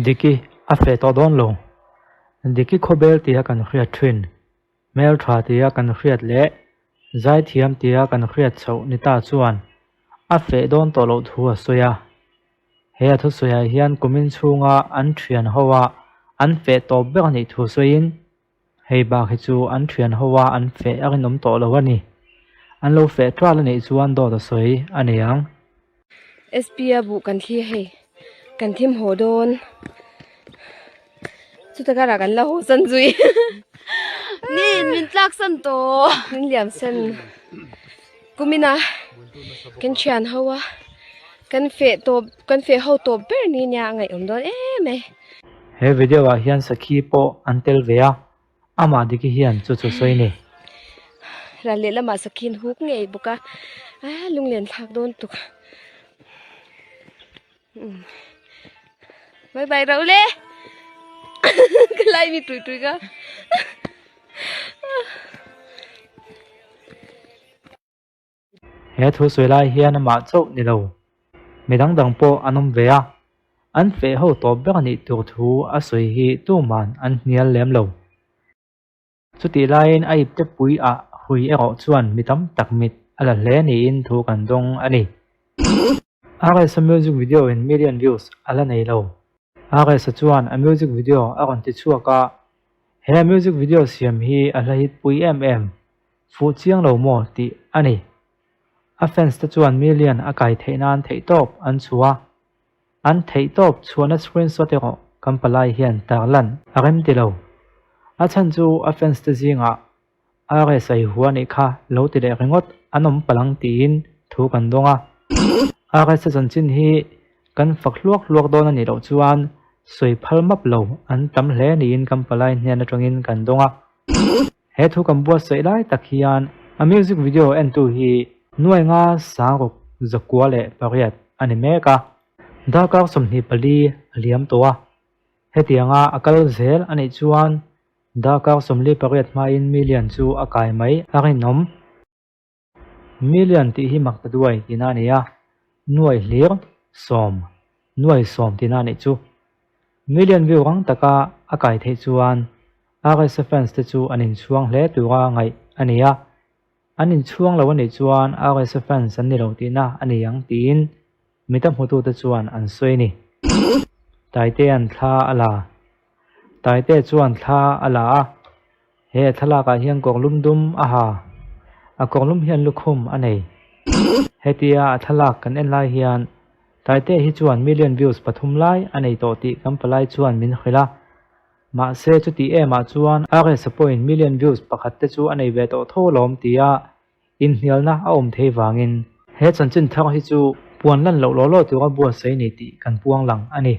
Diki a feh tawh dawn lo. Diki khawbel tia kan hriat thin, hmeltha tia kan hriat leh zaithiam tia kan hriat chhoh ni ta chuan a feh dawn tawh loh thu a sawi a. He a thusawiah hian kumin chhunga an thian ho a an feh tawp ber a nih thu sawiin Hei bak hi chu an thian ho a an feh a rinawm tawh lo a ni. An lo feh ṭal a nih chuan dawt a sawi a ni ang. SP a buh kan thli hei kan thim haw dawn chuta karah kan la haw san zui ni min tlak san tawh min liam san kumina kan thian ho a kan feh tawp kan feh ho tawp ber ni nia a ngaihawm dawn em mai. He video ah hian sakhi pawh an tel ve a, amah Diki hian chu chu sawi ni. Ral leh lamah sakhi an huk ngei bawk a, a lunglen thlak dawn tuk. Bye bye rau le. Ka lai mi tui tui ka. He thu sawi lai hian amah chauh ni lo, mi dang dang pawh an awm ve a, an feh ho tawp ber a nih tur thu a sawi hi tuman an hnial lem lo. Chutih laiin a ipte pui ah hui erawh chuan mi tam tak mit a la hle niin thu kan dawng a ni. RS-a music video in million views a la nei lo. RS-a chuan a music video a rawn ti chhuak a, he a music video siam hi a hla hit pui em em. Fuh chiang lo maw tih a ni. A fans te chuan million a kai theih nan theihtawp an chhuah a, an theihtawp chhuahna screenshot erawh kan palai hian tarlan a rem ti lo. A chhan chu a fans te zingah RS a i hua nih kha lo ti leh ringawt an awm palang tiin thu kan dawng a. RS a chanchin hi kan fak hluak hluak dawn a nih loh chuan sawi phal map lo an tam hle niin kan palai hnen atangin kan dawng a. He thu kan buatsaih lai tak hian a music video entu hi nuai nga sangruk zakua leh pariat a ni mek a, darkar 24 a liam tawh a. Hetianga a kal zel a nih chuan darkar 48 hmain million chu a kai mai a rinawm. Million tih hi mak ta duai tihna a ni a, nuai hlir sawm, nuai sawm tihna a nih chu. Million view rang taka a kai theih chuan RSA fans te chu an inchhuang hle tura ngaih a ni a, an inchhuang lo a nih chuan RSA fans an ni lo tihna a ni ang tiin mita hmutute chuan an sawi a ni. Taitea'n thla a la. Taitea chuan thla a la a. He thlalak ah hian kawrlum dum a ha, a kawrlum hian lukhum a nei. Hetia a thlalak kan en lai hian Taitea hi chuan million views pathum lai a nei tawh tih kan palai chuan min hrilh a. Mahse chuti em ah chuan RS-a pawhin million views pakhat te chu a nei ve tawh tho alawm tia inhnialna a awm thei vangin he chanchin thar hi chu puan lan loh law law tura buatsaih ni tih kan puang lang a ni.